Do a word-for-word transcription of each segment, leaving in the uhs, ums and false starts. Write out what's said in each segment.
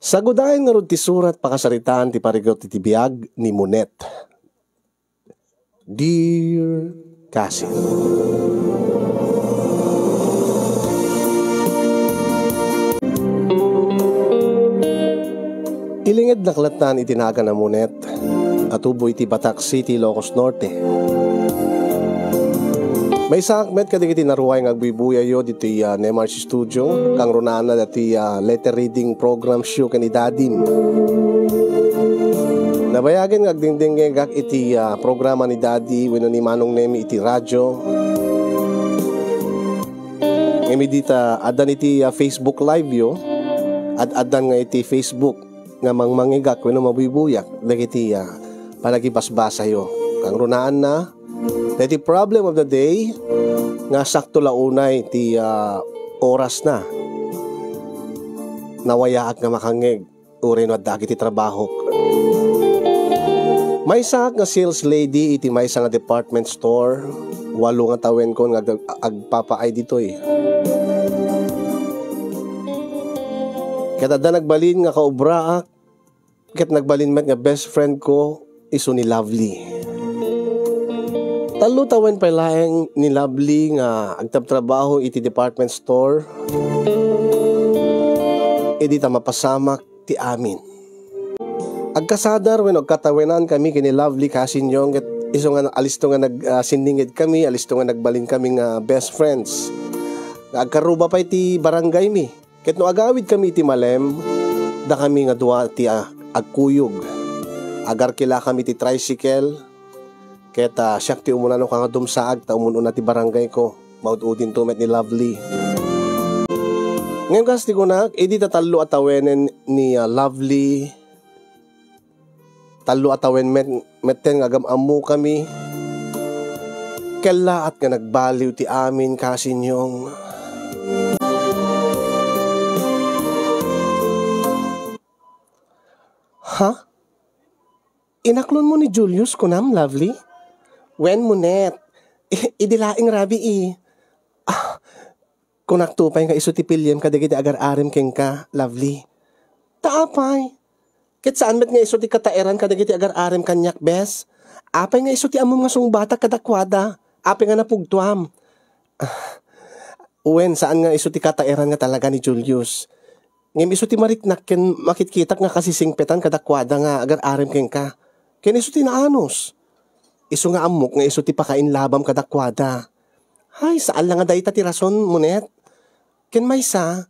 Sagudayen ngarud ti surat pakasaritaan ti parigat iti biag ni Monet. Dear Cousin. Ilingednak lattan iti nagan a Monet a tubo iti Batac City, Ilocos Norte. Maysaak met kadagiti naruay nga agbuybuyayo ditoy, ah, Nemar's Studio, kangrunaanna dati, ah, letter reading programs yo ken ni Dadim. Nabayagen nga agdingdingngegak iti, ah, programa ni Dadi wenno ni Manong Nemi iti radyo. Ngem idi ta addan iti, ah, Facebook Live yo, ad-addan nga iti Facebook nga mangmangegak wenno mabuybuyak dagiti, ah, panagibasbasayo. Kangrunaanna, daytoy problem of the day nga sakto la unay ti, ah, orasna. Nawayaak nga makangngeg uray no addaak iti trabahok. Maysaak nga sales lady iti maysa nga department store. Walo nga tawenkon nga ag-, agpapaay ditoy. Ket adda nagbalin nga kaobraak, ket nagbalin met nga best friend ko isu ni Lovely. Tallo tawen pay laeng ni Lovely nga agtabtrabaho iti department store idi ta mapasamak ti amin. Agkasadar wenno agkatawenan kami ken ni Lovely, kasinyo, ket isu nga alisto nga nag-, ah, sinninged kami, alisto nga nagbalin kami nga best friends. Nga agkaruba pay ti barangay mi. Ket no agawid kami iti malem, dakami nga dua ti, ah, agkuyog. Agarkila kami ti tricycle, ket, ah, siak ti umuna no kanga dumsaag ta umun-una ti barangay ko. Maud-udinto met ni Lovely. Ngem kas ti kunak, idi ta tallo a tawenen ni, ah, Lovely, tallo a tawen met, metten nga agam-ammokami. Kellaat nga nagbaliw ti amin, kasinyong. Ha? Inaklonmo ni Julius, kunam, Lovely? Wen, Monet. I-, idi laeng rabii. Ah, kunakto pay nga isu ti piliem kadagiti agar-arem kenka, Lovely. Ta apay? Ket saan met nga isu ti kataeran kadagiti agar-arem kaniak, bes? Apay nga isu ti ammom nga sungbatak kadakuada? Apay nga napugtuam? Ah, wen, saan nga isu ti kataeran nga talaga ni Julius. Ngem isu ti mariknak ken makitkitak nga kasisingpetan kadakuada nga agar-arem kenka. Ken isu ti naanus. Isu nga ammok nga isu ti pakainlabam kadakuada. Ay, saan la nga dayta ti rason, Monet. Ken maysa,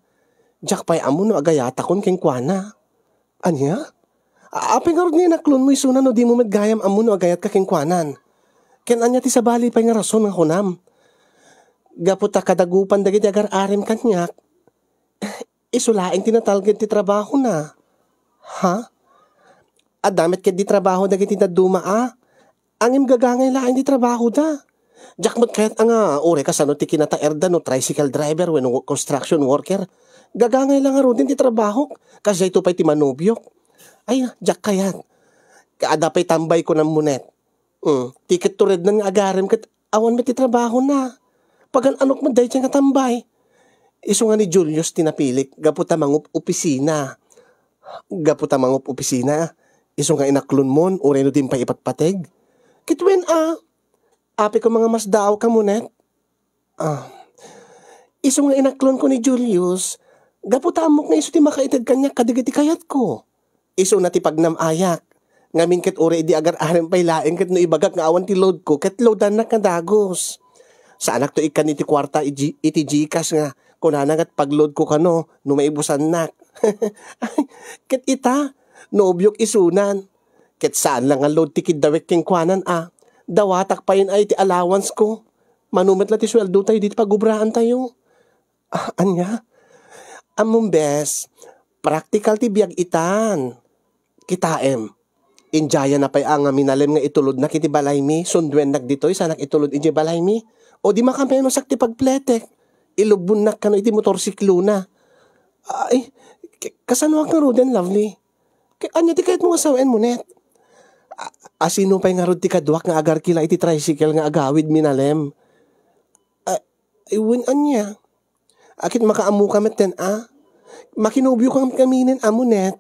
diak pay ammo no agayatakon kenkuana. Ania? A-, apay ngarud nga inaklonmo isuna no dimo met gayam ammo no agayatka kenkuanan? Ken ania ti sabali pay nga rason nga kunam? Gapu ta kadagupan dagiti agar-arem kaniak, isu laeng ti natalged ti trabahona. Ha? Adda met ketdi trabaho dagiti dadduma a? Ngem gagangay laeng ti trabahoda. Diak met kayat a nga uray kasano ti kinataerda no tricycle driver wenno construction worker. Gagangay la ngaruden ti trabahok. Kas daytoy pay ti manubiok. Ay, diak kayat. Kaada pay tambay, kunam, Monet. Hmm, ti ket turednan nga agarem ket awan met ti trabahona. Pagan-anok met daytoy nga tambay. Isu nga ni Julius ti napilik gapu ta mangup-opisina. Gapu ta mangup-opisina, isu nga inaklonmon uray no din pay ipatpateg? Ket wen a, apay ko nga masdaawka, Monet? Ah, isu nga inaklonko ni Julius, gapu ta ammok nga isu ti makaited kaniak kadagiti kayatko. Isuna ti pagnam-ayak. Ngamin ket uray idi agar-arem pay laeng ket no ibagak nga awan ti loadko, ket loadannak nga dagus. Saanakto ikkan iti kuarta iji-, iti GCash nga kunana nga pagloadko kano no maibusannak. Ay, ket ita, nobiok isunan. Ket saan la nga load ti kiddawek kenkuanan a. Dawatak payen ay ti allowance ko. Mano met la ti sueldo tayo diti pagubraan tayo. Ah, ania? Ammom, bes, praktikal ti biag itan. Kitaem, indiayan a pay a nga minalem nga itulodnak iti balaymi, sunduennak ditoy, sanak itulod idiay balaymi. O di makamenusak ti pagpletek. Ilubbonnak kano iti motorsiklona. Ay, k-, kasanoak ngaruden, Lovely? K-, ania ti kayatmo nga sawen, Monet? A-, asino pay ngarud ti kaduak nga agarkila iti tricycle nga agawid minalem? A-, ay, wen ania? Akin makaammoka metten a? Makinobioka ngamin a, Monet.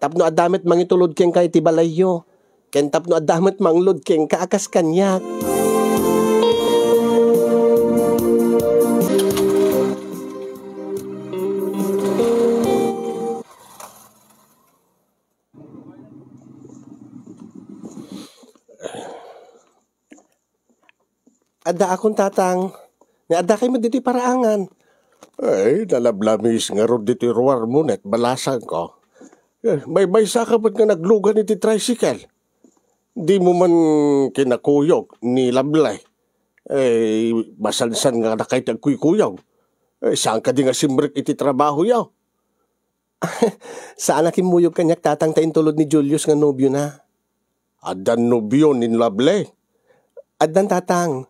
tapno adda met mangitulod kenka iti balayyo, ken tapno adda met manglud kenka a kas kaniak. Addaakon, Tatang. Nga addakay met ditoy paraangan. Ay, nalablamis ngarud ditoy ruarmo, net balasangko. Eh, maymaysa ka met nga naglugan iti tricycle. Dimo man kinakuyog ni Lovely. Eh, masansan nga nakay ti agkuykuyog. Eh, saan kadi nga simrek iti trabahoyo? Saan a kimmuyog kaniak, Tatang, ta intulod ni Julius nga nobiona. Addan nobio ni Lovely? Addan, Tatang.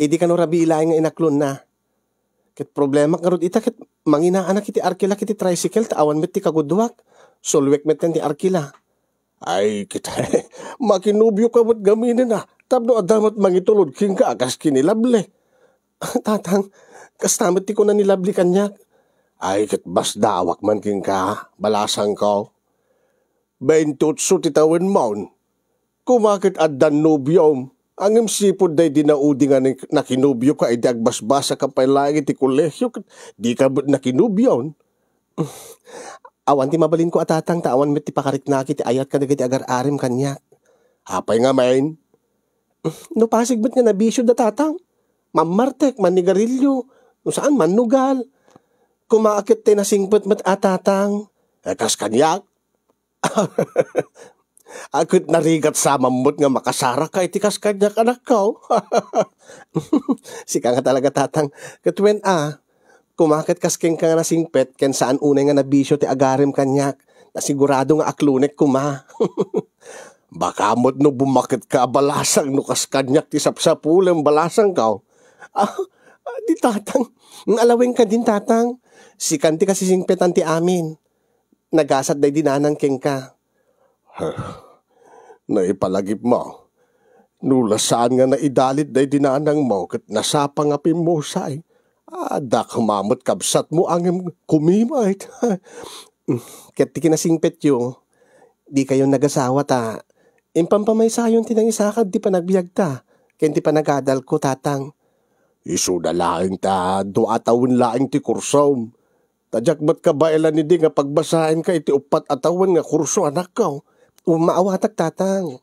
Idi kano rabii laeng nga inaklonna. Ket problemak ngarud ita ket manginaanak iti arkilak iti tricycle ta awan met ti kagudduak. Sulwek met ti arkila. Ay, ket makinobio ka met ngamin a, tapno adda met mangitulod kenka a kas ken ni Lovely. Tatang, kasta met ti kuna ni Lovely kaniak. Ay, ket basdawak man kenka, balasangko. Baintiotso ti tawenmon. Kuma ket addan nobiom. Ngem sipud daydi naudi nga ni-, nakinobioka idi agbasbasaka pay laeng iti kolehio ket dika met nakinobion. Awan ti mabalinko a, Tatang, ta awan met ti pakariknaki ti ayat kadagiti agar-arim kaniak. Apay ngamin? No pasig met nga nabisio da, Tatang. Mammartek, mannigarilio, no saan, mannugal. Kuma ket ti nasingpet met a, Tatang. Eh, kas kaniak? Ket narigat sa met nga makasaraka iti kas kaniak, anakko. Sika nga talaga, Tatang. Ket wen a, kuma ket kas kenka nga nasingpet ken saan unay nga nabisio ti agarim kaniak, ta sigurado nga aklonek kuma. Baka met no bumaket ka a balasang no kas kaniak ti sapsapulem, balasangko. Ah, di, Tatang. Alawen ka din, Tatang. Sikan ti kasisingpetan ti amin. Nagasat daydi nanang kenka. Naipalagipmo. No la saan nga naidalit daydi nanangmo ket nasapa nga pimmusay, adda koma met kabsatmo ngem kumimit. Ket ti kinasingpetyo, dikayon nagasawa ta impampamaysayon ti nangisakad ti panagbiagta ken ti panagadalko, Tatang. Isuda laeng ta dua a tawen laeng ti kursom. Ta diak met kabaelan idi nga pagbasaenka iti uppat a tawen nga kurso, anakko. O, maawatak, Tatang.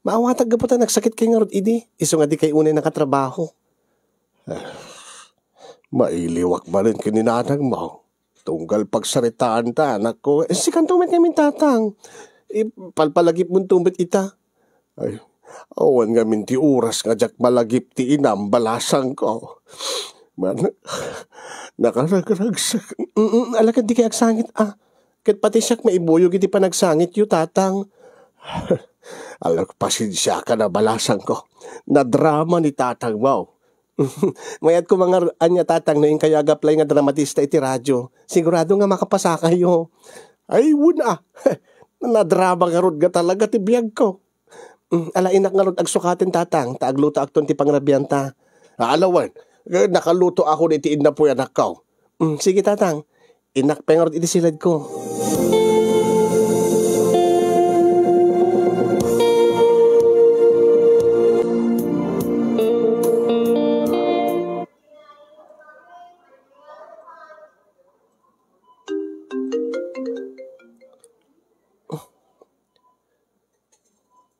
Maawatak gapu ta nagsakitkay ngarud idi, isu nga dikay unay nakatrabaho. Ah, mailiwak manen ken ni nanangmo. Tunggal pagsaritaanta, anakko. Eh, sikanto met ngamin, Tatang. Ipalpalagipmonto met ita. Ay, awan ngamin ti oras nga diak malagip ti inam, balasangko. Man, nakaragragsak. Mm, ala ket dikay agsangit, ah. Ket pati siak maibuyog iti panagsangityo, Tatang. Ala, pasensiaka na, balasangko. Nadrama ni Tatangmo. Mayat koma nga ania, Tatang, no inkayo agaplay nga dramatista iti radio. Sigurado nga makapasakayo. Ay, wen a. Nadrama ngarud nga talaga ti biagko. Mm, ala, innak ngarud agsukaten, Tatang, ta aglutoakton ti pangrabianta. Ala wen, eh, nakalutoakon iti innapoy, anakko. Mm, sige, Tatang. Innak pay ngarud iti siledko.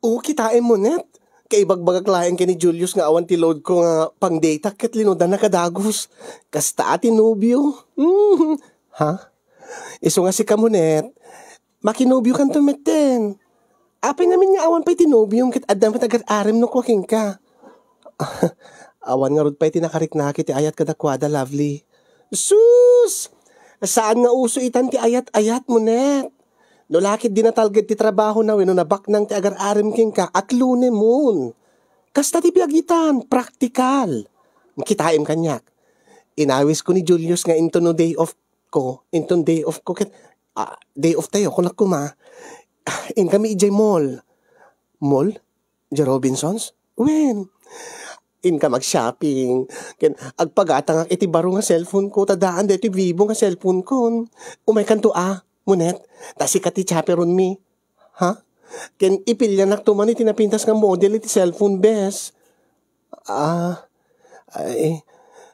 O, kitaem mo net. Kaibagbagak laeng ken ni Julius nga awan ti load ko nga pang-data ket linudanna kadagus. Kasta a ti nobio. Mm. Ha? Isu nga sika mo net, makinobiokanto metten. Apay ngamin nga awan pay ti nobiom ket adda met agar-arim no kua kenka? Awan ngarud pay ti nakariknaki ti ayat kadakuada, Lovely. Sus! Saan nga uso itan ti ayat-ayat mo net? No la ket di natalged ti trabahona wenno nabaknang ti agar-arim kenka, aklonemon. Kasta ti biag itan, praktikal. Kitaem kaniak. Inawisko ni Julius nga inton no day off ko, inton day off ko ket, ah, day off tayo, kunak koma. Ah, inkami idiay mall. Mall? Idiay Robinsons? Wen. Inka mag-shopping. Ken agpagatangak iti baro nga cellphone ko, ta daan daytoy Vivo nga cellphone kon. Umaykanto a. Monet, ta sika ti chaperon mi. Ha? Ken ipilianakto man iti napintas nga model iti cellphone, bes. Ah, ay.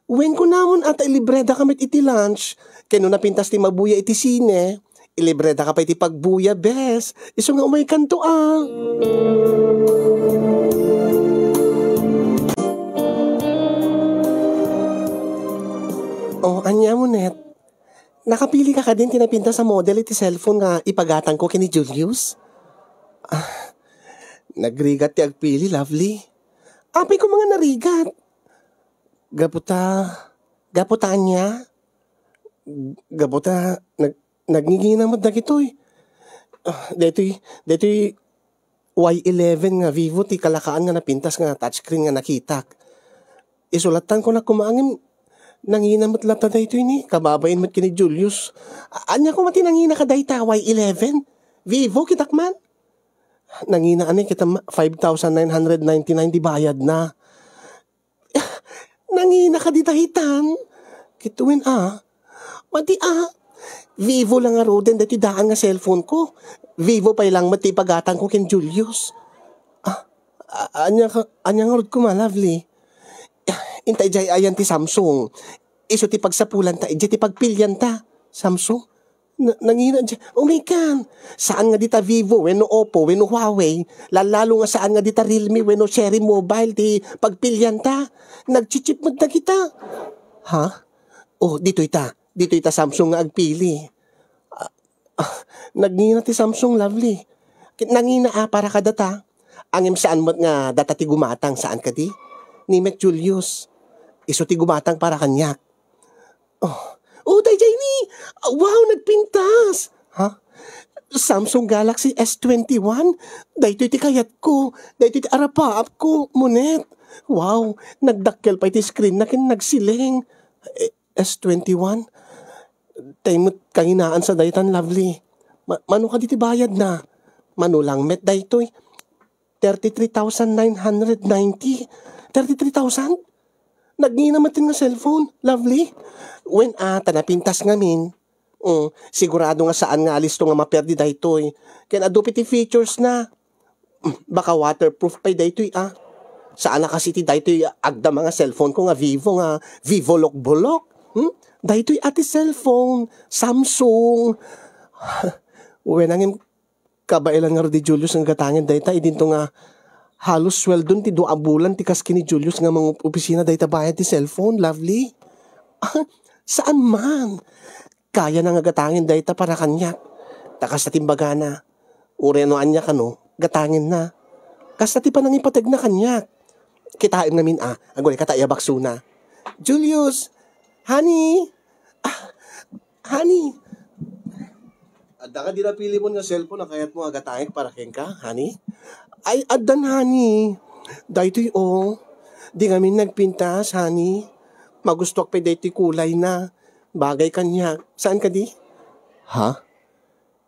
Wen kunamon a ta ilibredaka met iti lunch, ken no napintas ti mabuya iti sine, ilibredaka pay iti pagbuya, bes. Isu nga umaykanto, ah. Oh, ania, Monet? Nakapilika kadin ti napintas a model iti cellphone nga ipagatangko ken ni Julius? Ah, nagrigat ti agpili, Lovely. Apay koma nga narigat? Gapu ta, gapu ta ania? Gapu ta nag-, nagngingina met dagitoy. Ah, daytoy, daytoy Y eleven nga Vivo ti kalakaan nga napintas nga touchscreen nga nakitak. Isu lattan kunak koma ngem nangina met latta daytoy ni, kababain met ken ni Julius. A-, ania koma ti nangina ka dayta, Y eleven? Vivo, kitak man? Nangina ani, kita ma-, five thousand nine hundred ninety-nine ti bayadna. Nangina ka dita hitan? Kitaem a. Madi a. Vivo lang ngaruden daytoy daan nga cellphone ko. Vivo pay lang met ti ipagatangko ken Julius. Ah, a-, ania ka, ania ngarud koma, Lovely? Inta idiay ayan ti Samsung. Isu ti pagsapulanta, idiay ti pagpilianta. Samsung? Na-, nangina di, umikan. Saan nga dita Vivo, wenno Oppo, wenno Huawei. Lallalo nga saan nga dita Realme, wenno Cherry Mobile, ti pagpilianta. Nagchichip met dagita. Ha? Oh, ditoy ta. Ditoy ta Samsung nga agpili. Ah, ah, nagngina ti Samsung, Lovely. Ket nangina a para kadata. Ngem saan met nga data ti gumatang, saan kadi? Ni met Julius. Isu ti gumatang para kaniak. Oh. Oh, daydiay ni! Ah, wow, nagpintas! Ha? Samsung Galaxy S twenty-one? Daytoy ti kayatko. Daytoy ti arapaapko, Monet. Wow, nagdakkel pay ti screen na ken nagsileng. Eh, S twenty-one? Tay met kanginaan sa daytan, Lovely. Ma-, mano kadi ti bayadna? Mano lang met daytoy? Thirty-three thousand nine hundred ninety. Thirty-three thousand? Nagngina met nga cellphone, Lovely. Wen a, ta napintas ngamin. Mm, sigurado nga saan nga alisto nga maperdi daytoy. Ken adu pay ti features na. Mm, baka waterproof pay daytoy, ah. Saan a kasi ti daytoy agdama nga cellphone ko nga Vivo, nga Vivo lokbolok. Hmm? Daytoy a ti cellphone, Samsung. Wen a ngem, kabaelan ngarud ni Julius nga gatangen dayta idinto nga halos sueldon ti dua a bulan ti kas ken ni Julius nga mangopisina dayta bayad ti cellphone, Lovely. Ah, saan man? Kayana nga gatangen dayta para kaniak. Ta kasta ti imbagana, uray no ania kano, gatangenna. Kasta ti panangipategna kaniak. Kitaem ngamin a, aguray ka ta iya baksona. Julius! Honey! Ah, honey! Adda kadi napilimon nga cellphone a kayatmo a gatangek para kenka, honey? Ay, addan, honey. Daytoy, oh. Di ngamin nagpintas, honey. Magustuak pay daytoy kulayna. Bagay kaniak. Saan kadi? Ha?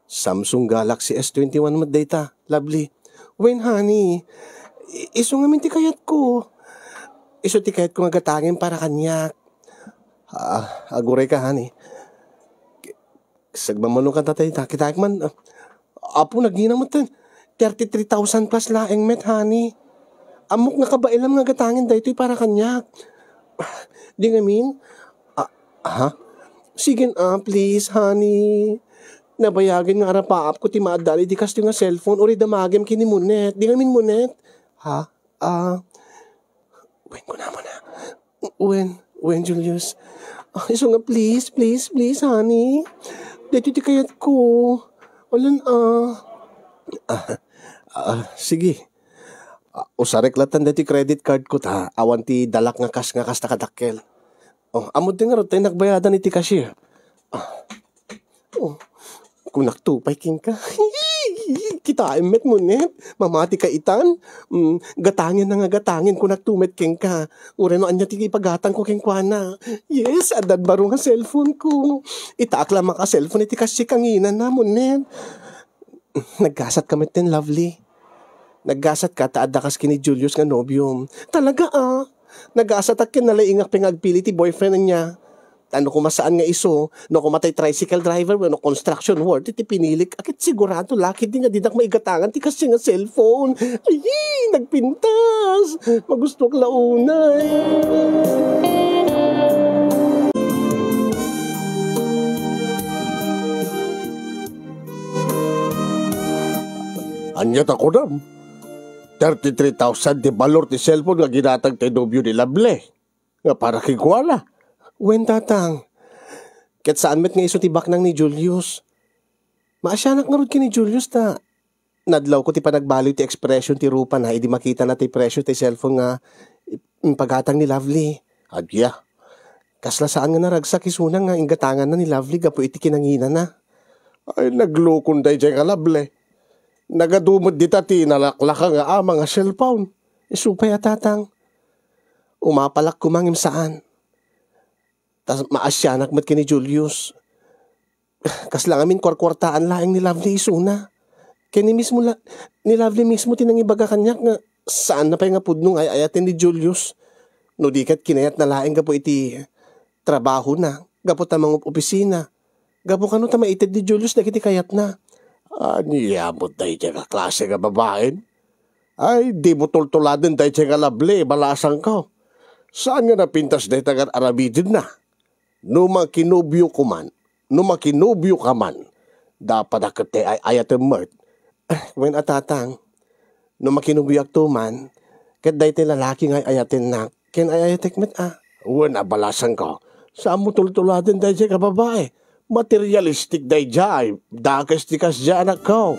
Samsung Galaxy S twenty-one met dayta, Lovely. Wen, honey, i-, isu ngamin ti kayatko. Isu ti kayatko nga gatangen para kaniak. Ah, aguray ka, honey. Sagmamano ka, tatay, ta-, kitaek man, ah, apo, nagngina met ten. Thirty-three thousand plus laeng met, honey. Ammok nga kabaelam nga gatangen daytoy para kaniak. Di ngamin, ah, ha? Sige na, please, honey. Nabayagen nga arapaapko ti maaddal iti kastoy nga cellphone, uray damagem ken ni Monet. Di ngamin, Monet. Ha? Ah, wen ko naman, ha? Wen, wen, Julius. Ah, isu nga, please, please, please, honey. Daytoy ti kayatko. Alan, ah. Ah, ah, sige. Ah, usarek latta daytoy credit card ko ta awan ti dalak nga cash nga kasta kadakkel. Oh, ammod ti ngarud tay nagbayadan iti cashier. Ah. Oh, kunakto pay kenka. Kitaem met, Monet. Mamati ka itan. Mm, gatangen na nga gatangen, kunakto met kenka. Uray no ania ti ipagatangko kenkuana. Yes, addan baro nga cellphone ko. Itaak la maka-cellphone iti kas-, kanginana, Monet. Naggasat ka met ten, Lovely. Naggasat ka ta adda kas ken ni Julius nga nobiom. Talaga, ah. Nagasatak ken nalaingak pay nga agpili ti boyfriend niya. Ta no koma saan nga isu, no koma tay tricycle driver wenno construction worker ti pinilik, a ket sigurado la ketdi nga dinak maigatangan ti kasdiay nga cellphone. Ay, nagpintas! Magustuak la unay. Ania ta kunam? Thirty-three thousand ti balor ti cellphone nga ginatang ti nobio ni Lovely nga para kenkuana. Wen, Tatang. Ket saan met nga isu ti baknang ni Julius. Maasianak ngarud ken ni Julius ta nadlawko ti panagbaliw ti ekspresyon ti rupana idi makitana ti presyo ti cellphone nga impagatang ni Lovely. Ania? Kasla saan nga naragsak isuna nga inggatanganna ni Lovely gapu iti kinanginana. Ay, naglukon daydiay nga Lovely. Nagadu met dita ti nalaklaka nga ama nga cellphone. Isu pay a, Tatang. Umapalak koma ngem saan. Ta maasianak met ken ni Julius. Kasla ngamin kuarkuartaan laeng ni Lovely isuna. Ken ni mismo la-, ni Lovely mismo ti nangibaga kaniak nga saanna pay nga pudno nga ay-ayaten ni Julius. No di ket kinayatna laeng gapu iti trabahona, gapu ta mangup-opisina, gapu kano ta maited ni Julius dagiti kayatna. Ania met daydiay nga klase nga babaen? Ay, dimo tultuladen daydiay nga Lovely, balasangko. Saan nga napintas dayta nga ar-aramidenna? No makinobio ko man, no makinobio ka man, dapat a ket tay ay-ayatem met. Wen a, Tatang, no makinobioakto man, ket daytoy lalaki nga ay-ayatennak, ken ay-ayatek met a. Wen a, balasangko, saanmo tultuladen daydiay nga babae. Materialistic daydiay, dakes ti kasdiay, anakko.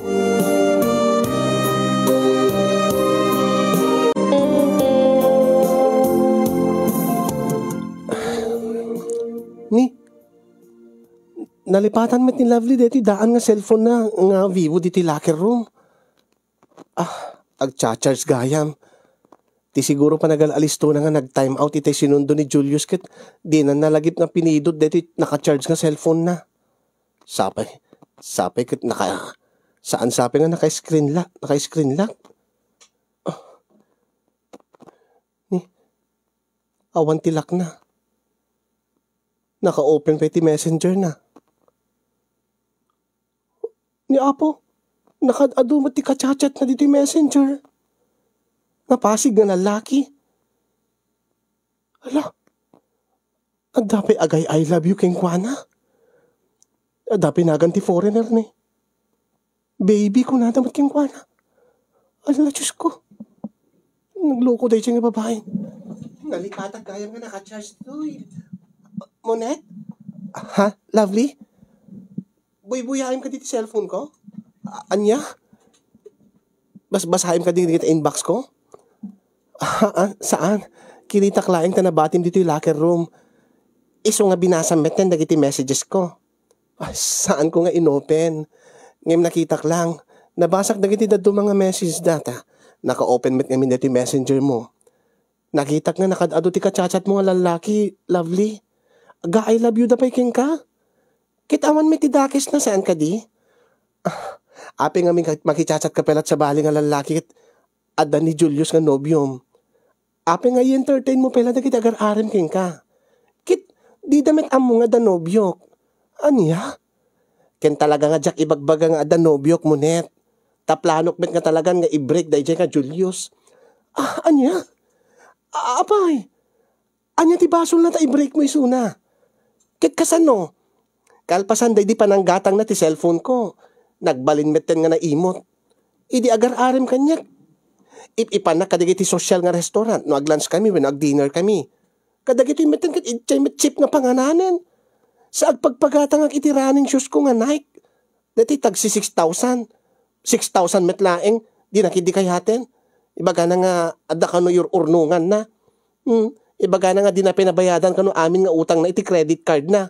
Ni, nalipatan met ni Lovely daytoy daan nga cellphone-na nga Vivo ditoy locker room. Ah, agcha-charge gayam. Ti siguro panagal-alistona nga nag-time out itay sinundo ni Julius ket dinan nalagipna pinidot daytoy naka-charge nga cellphone-na. Sapay, sapay ket naka-, saan sapay nga naka-screen lock, naka-screen lock. Ah. Ni, awan ti lock-na. Naka-open pay ti Messenger-na. Ni Apo, nakaad-adu met ti ka-chat-chat-na ditoy Messenger. Napasig nga lalaki. Hala, adda pay agay-I love you kenkuana. Adda pay nagan ti foreigner ni. Baby, kunada met kenkuana. Ala, Diyos ko. Nagloko daytoy nga babae. Nalipatak gayam nga naka-charge toy. Monet? Ha? Lovely? Buybuyaem kadi ti cellphone ko? A-, ania? Bas-, basaem kadi dagiti inbox ko? Ah, ah, saan? Kinitak laeng ta nabatim ditoy locker room. Isu nga binasam metten dagiti messages ko. Ay, saanko nga inopen. Ngem nakitak lang. Nabasak dagiti dadduma nga message data. Naka-open met ngamin daytoy messenger mo. Nakitak nga nakaad-adu ti ka-chat-chat mo nga lallaki, Lovely. Aga-I love you da pay kenka? Ket awan met ti dakesna, saan kadi? Ah, apay ngamin ka-, makichat-chat ka pay latta sabali nga lallaki ket adda ni Julius nga nobiom. Apay nga i-entertain mo pay la dagiti agar-arem kenka? Ket dida met ammo nga adda nobiok. Ania? Ken talaga nga diak ibagbaga nga adda nobiok, Monet. Ta planok met nga talagan nga i-break daydiay nga Julius. Ah, ania? A-, apay? Ania ti basolna ta i-break mo isuna? Ket kasano? Kalpasan daydi pananggatangna ti cellphone ko, nagbalin metten nga naimot. Idi agar-arem kaniak, ip-ipannak kadagiti social nga restaurant no ag-lunch kami wenno ag-dinner kami. Kadagitoy metten ket idiay met cheap nga pangananen. Sa agpagpagatangak iti running shoes ko nga Nike. Daytoy tagsi six thousand. Six thousand met laeng, dina ketdi kayaten. Ibagana nga adda kano ur-, urnonganna. Hmm, ibagana nga dina pay nabayadan kano amin nga utangna iti credit cardna.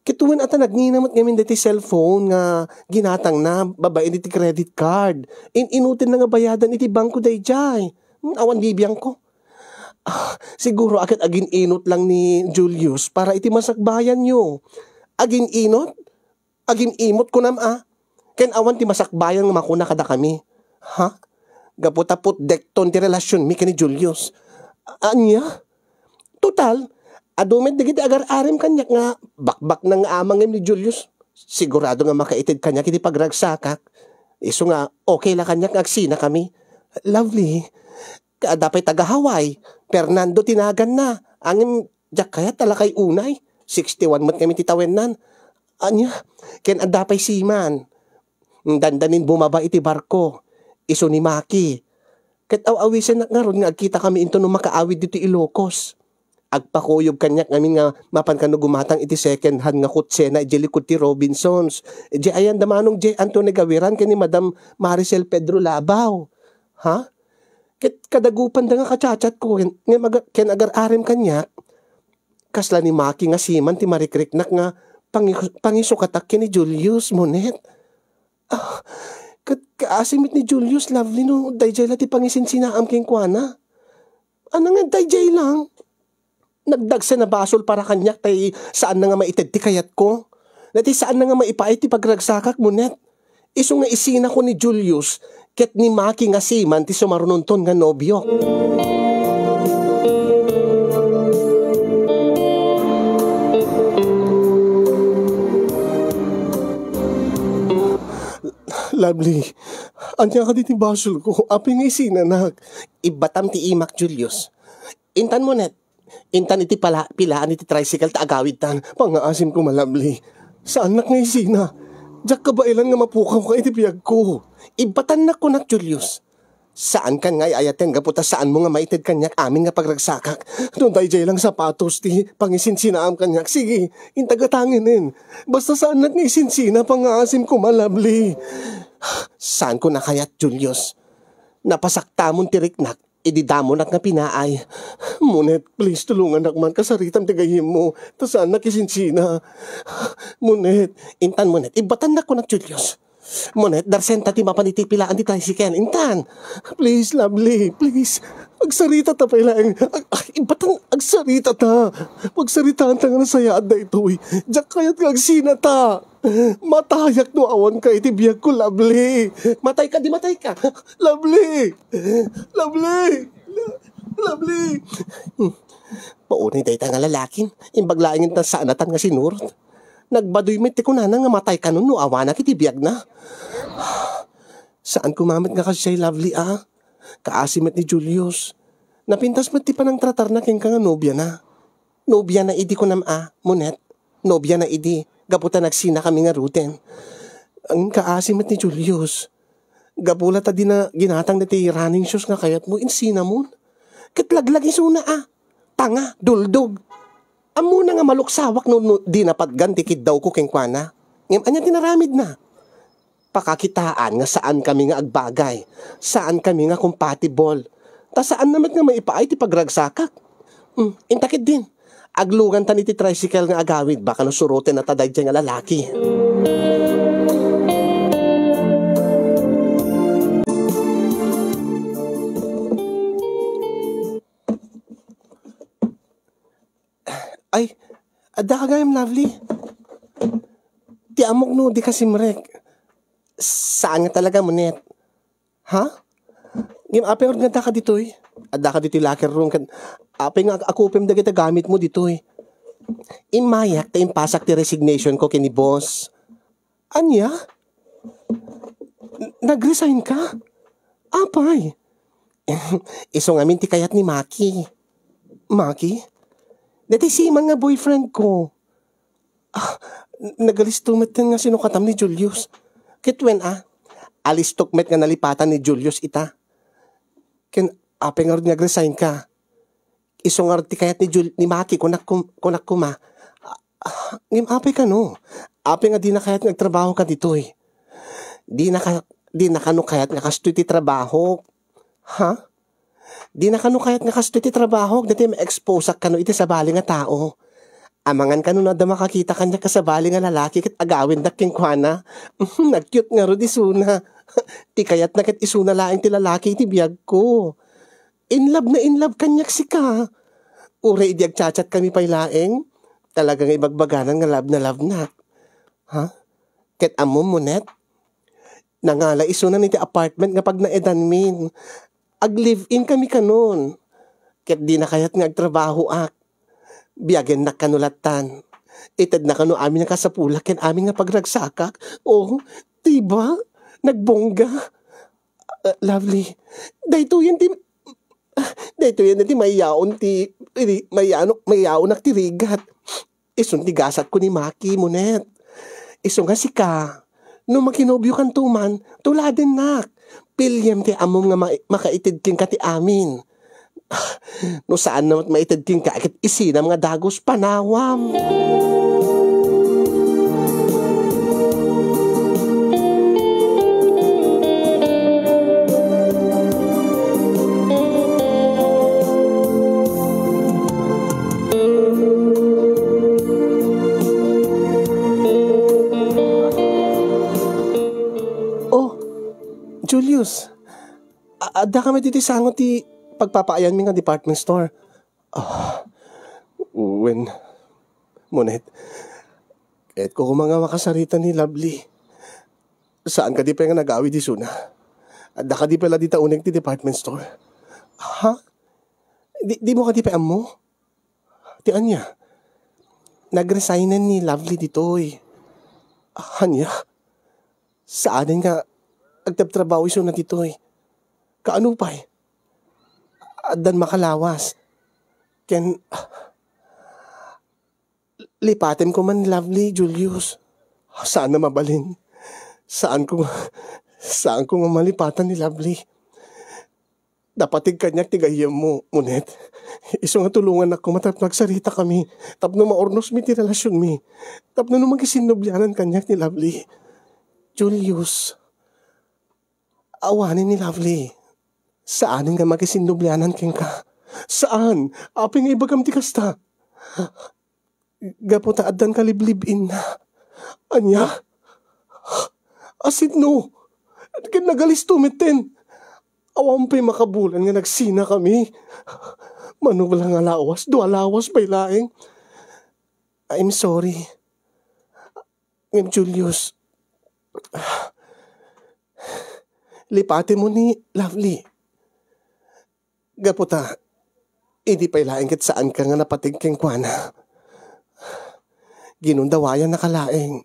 Ket wen a ta nagngina met ngamin daytoy cellphone nga ginatangna babaen iti credit card. In-inutenna nga bayadan iti bangko daydiay. Hmm, awan bibiangko. Ah, siguro a ket agin-inot lang ni Julius para iti masakbayanyo. Agin-inot? Agin-imot kunam a? Ken awan ti masakbayan nga makuna kadakami. Ha? Gapu ta putdekton ti relasionmi ken ni Julius. A-, ania? Total, Adu met dagiti agar-arim kaniak nga bakbaknang nga amangem ni Julius. Sigurado nga makaited kaniak iti pagragsakak. Isu nga okay la kaniak nga agsinakami. Lovely. Adda pay taga-Hawaii, Fernando ti naganna. Ngem diak kayat a lakay unay. Sixty-one met ngamin ti tawenna. Ania, ken adda pay seaman. Dandanin bumaba iti barko. Isu ni Maki. Ket aw-awisennak ngarud nga agkitakami inton no makaawid ditoy Ilocos. Agpakuyog kaniak ngamin nga mapan kano gumatang iti second hand nga kotsena idiay likud ti Robinsons. Idiay ayan da manong J. Antonio Gawiran ken ni Madam Maricel Pedro Labao. Ha? Ket kadagupanda nga kachatchatko ken, nga maga-, ken agar-arem kaniak, kasla ni Maki nga seaman ti marikriknak nga pangi-, pangisukatak ken ni Julius, Monet. Ah, ket kaasi met ni Julius, Lovely, no daydiay la ti pangisinsinaan kenkuana. Ania nga daydiay lang? Nagdagsen a basol para kaniak tay saanna nga maited ti kayatko. Daytoy saanna nga maipaay ti pagragsakak, Monet. Isu nga isinako ni Julius ket ni Maki nga seaman ti sumarunonton nga nobiok. Lovely, ania kadi ti basolko? Apay nga isinanak? Ibbatam ti imak, Julius. Intan, Monet. Intan iti pala-, pilaan iti tricycle ta agawidtan. Pangngaasim koma, Lovely. Saannak nga isina. Diak kabaelan nga mapukawka iti biagko. Ibbatannak, kunak, Julius. Saankan nga ay-ayaten gapu ta saanmo nga maited kaniak amin nga pagragsakak. No daydiay lang sapatos ti pangisinsinam kaniak, sige, inta gatangenen. Basta saannak nga isinsina, pangngaasim koma, Lovely. Saanko a kayat, Julius. Napasaktamon ti riknak idi damonak nga pinaay. Monet, please, tulongannak man. Kasaritam ti gayyemmo. Ta saannak isinsina. Monet, intan, Monet. Ibbatannak, kunak, Julius. Monet, darsenta ti mapan iti pilaan ti tricycle. Intan. Please, Lovely. Please. Agsaritata pay laeng. Ag-, ag-, ibbatan, agsaritata. Pagsaritaanta nga nasayaat daytoy. Diak kayat nga agsinata. Matayak no awanka iti biagko, Lovely. Matayka, di matayka. Lovely! Lovely! Lo-, Lovely! Hmm. Paunay dayta nga lalaki. Imbag laeng ta saanatan nga sinurot. Nagbadoy met ti kunana nga matay kanon no awanak iti biagna. Saan koma met nga kasdiay, Lovely, a? Kaasi met ni Julius. Napintas met ti panangtratarna kenka nga nobiana. Nobiana idi kunam a, Monet. Nobiana idi, gapu ta nagsinakami ngaruden. Ang kaasi met ni Julius. Gapu la ta dina ginatang daytoy running shoes nga kayatmo, insinamon. Ket laglag isuna a. Tanga, duldog. Ammona nga maluksawak no, no dina patgan ti kiddawko kenkuana. Ngem ania ti naramidna? Pakakitaan nga saankami nga agbagay, saankami nga compatible. Ta saanna met nga maipaay ti pagragsakak. Hmm, inta ketdin. Aglugantan iti tricycle nga agawid, baka no surotennata daydiay nga lalaki. Ay, adda ka gayam, Lovely? Ti ammok no dika simrek. Saan nga talaga, Monet? Ha? Ngem apay ngarud nga addaka ditoy? Addaka ditoy locker room ket apay nga ak-, akupem dagiti gamitmo ditoy? Immayak ta impasak ti resignation ko ken ni boss. Ania? N-, nag-resign ka? Apay? Isu ngamin ti kayat ni Maki. Maki? Daytoy seaman nga boyfriend ko. Ah, n-, nagalisto met nga sinukatam ni Julius. Ket wen a, alistok met nga nalipatan ni Julius ita. Ken apay ngarud nga agresign ka? Isu ngarud ti kayat ni Jul-, ni Maki, kunak kum-, kunak kuma. Ah, ah, ngem apay kano? Apay nga dina kayat nga agtrabaho ka ditoy? Dina ka, dina kano kayat nga kastoy ti trabaho? Ha? Dina kano kayat nga kastoy ti trabaho? Dati ma-exposak kano iti sabali nga tao. Amangan kano no adda makakita kaniak a sabali nga lalaki ket agawendak kenkuana. Nag-cute ngarud isuna. Ti kayatna ket isuna laeng ti lalaki iti biagko. In love na in love kaniak sika. Uray idi agchat-chat kami pay laeng, talaga nga ibagbaganan nga love na love na. Ha? Ket ammom, Monet? Nangala isunan iti apartment nga pagnaedanmin. Ag-live-in kami kanon. Ket dina kayat nga agtrabahoak. Biagennak kano lattan. Itedna kano amin nga kasapulak ken amin nga pagragsakak. Oh, di ba? Nagbongga. Ah, Lovely, daytoyen ti, daytoyen ti maiyaon ti, iri-, maiyaon-, maiyaonak ti rigat. Isun ti gasatko ni Maki, Monet. Isu nga sika, no makinobiokanto man, tuladennak. Piliem ti ammom nga ma-, makaited kenka ti amin. No saan na met maited kenka, ket isinam nga dagus panawam. Oh, Julius, a-, adda kami ditoy sango ti pagpapaayanmi nga department store. Ah, wen, Monet, kayatko koma nga makasarita ni Lovely. Saan kadi pay nga nagawid isuna? Adda kadi pay la dita uneg ti department store? Ha? Di, dimo kadi pay ammo? Ti ania? Nagresignen ni Lovely ditoy. Ania? Saanen nga agtrabtrabaho isuna ditoy. Kaano pay? Addan makalawas. Ken, lipatem koma ni Lovely, Julius. Saan a mabalin. Saanko nga, saanko nga malipatan ni Lovely. Napateg kaniak ti gayyemmo, Monet. Isu nga tulongannak koma tapno agsaritakami, tapno maurnosmi ti relasionmi, tapno no makisinnublianan kaniak ni Lovely. Julius, awanen ni Lovely. Saanen nga makisinnublianan kenka. Saan? Apay nga ibagam ti kasta? Gapu ta addan kaliblib-inna. Ania? Asidno? Ket nagalisto metten. Awan pay makabulan nga nagsinakami. Mano la nga lawas, dua lawas pay laeng. I'm sorry. Ngem Julius, lipatemmo ni Lovely. Gapu ta, idi pay laeng ket saanka nga napateg kenkuana. Ginundawayannaka laeng.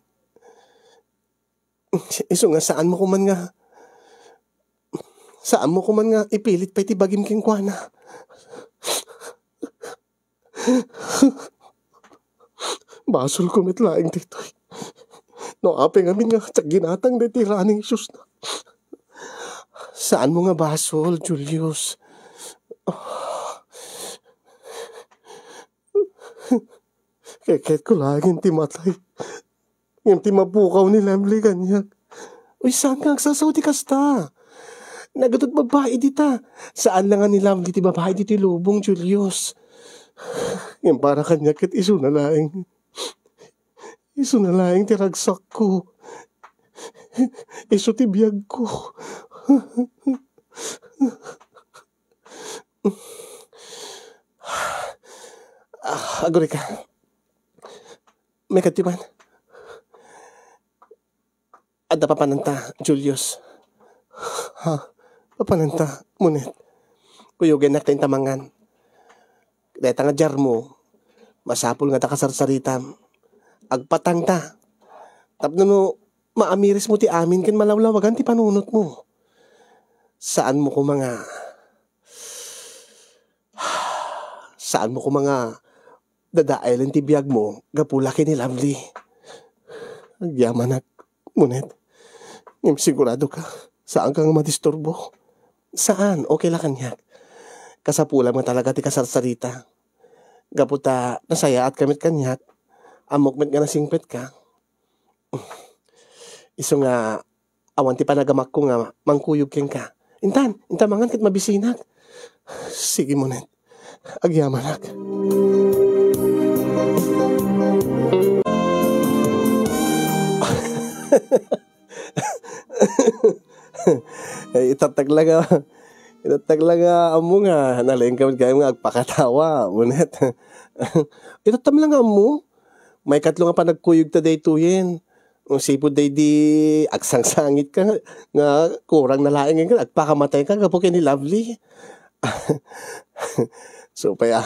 Isu nga saanmo koman nga, saanmo koman nga ipilit pay ti bagim kenkuana. Basolko met laeng ditoy. No apay ngamin nga agginatang daytoy running shoes na. Saanmo nga basol, Julius. Keketko laeng ti matay. Ngem ti mapukaw ni Lovely kaniak. Uy, saan nga agsasao ti kasta? Nagatot babbai dita. Saan la nga ni Lovely ti babbai ditoy lubong, Julius. Ngem para kaniak ket isuna laeng. Isuna laeng ti ragsakko. Isu ti biagko. Ah, agurayka. Maikadto man. Adda papananta, Julius. Ha? Papananta, Monet. Kuyogennak ta inta mangan. Dayta nga jarmo, masapul nga ta kasarsaritam. Agpatangta. Tapno no maamirismo ti amin ken malawlawagan ti panunotmo. Saanmo koma nga Saanmo koma nga dadaelen ti biagmo gapu la ken ni Lovely. Agyamanak, Monet. Ngem siguradoka, saanka nga madisturbo? Saan, okay la kaniak. Kasapulam nga talaga ti kasarsarita. Gapu ta nasayaatka met kaniak, ammok met nga nasingpetka. Isu nga awan ti panagamakko nga mangkuyog kenka. Intan, inta mangan ket mabisinak. Sige, Monet. Agyamanak. Ay, itatag lang, ah. Itatag lang, ah, ammo nga. Nalaing ka met gayam nga agpakatawa, Monet. Itatag lang, ammo. Maikatlo nga panagkuyog ta daytoyen. Sipud daydi agsangsangitka nga, nga kurang na laeng nga agpakamatayka gapu ken ni Lovely. So pay a,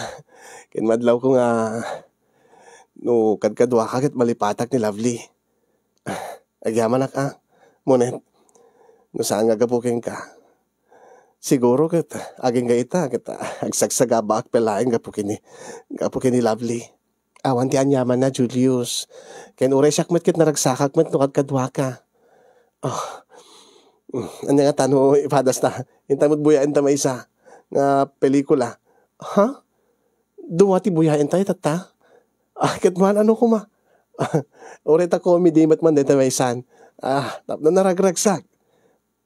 kinmadlawko nga no kadkaduaka ket malipatak ni Lovely. Agyamanak a, Monet, no saan nga gapu kenka, siguro ket agingga ita ket agsagsabaak pay laeng gapu ken ni, gapu ken ni Lovely. Awan ti aniamanna, Julius. Ken uray siak met ket naragsakak met no kadkaduaka. Oh. Mm, ania ngata no ipadasta? Inta met buyaenta maysa nga pelikula. Ha? Dua ti buyaentayo, tatta? Ah, ket man, ano koma? Uray ta comedy met man dayta maysan. Ah, tapno naragragsak.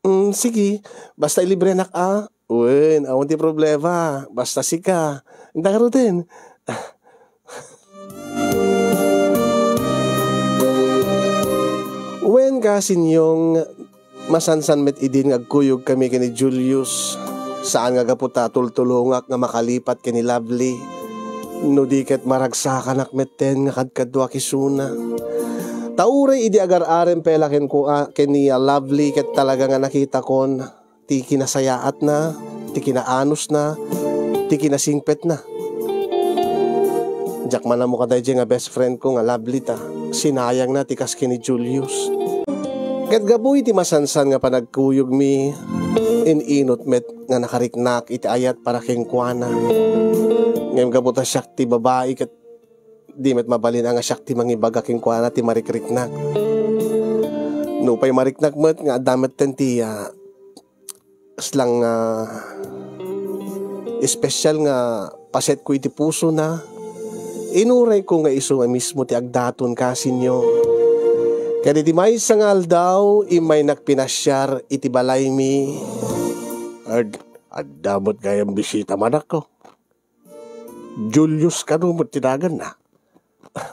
Mm, sige, basta ilibrenak a. Wen, awan ti problema. Basta sika. Inta garuden. Wen, kasinyong, masansan met idin nga agkuyogkami ken ni Julius. Saan nga gapu ta tultulongak nga makalipat ken ni Lovely, no di ket maragsakanak metten nga kadkaduak isuna. Ta uray idi agar-arem pay la kenkua-, ken ni, ah, Lovely ket talaga nga nakitakon ti kinasayaatna, ti kinaanusna, ti kinasingpetna. Diak man ammo kadaydiay nga best friend ko nga Lovely ta sinayangna ti kas ken ni Julius. Ket gapu iti masansan nga panagkuyogmi, in-inut met nga nakariknak iti ayat para kenkuana. Ngem gapu ta siak ti babai ket di met mabalin a nga siak ti mangibaga kenkuana ti marikriknak. Nupay mariknak met nga adda metten ti, ah, slang nga espesyal nga pasetko iti pusona, inurayko nga isu a mismo ti agdaton, kasinyong. Ket iti maysa nga aldaw, immaynak pinasiar iti balaymi. Ag-, adda met gayam bisita, manakko. Julius kano met ti naganna?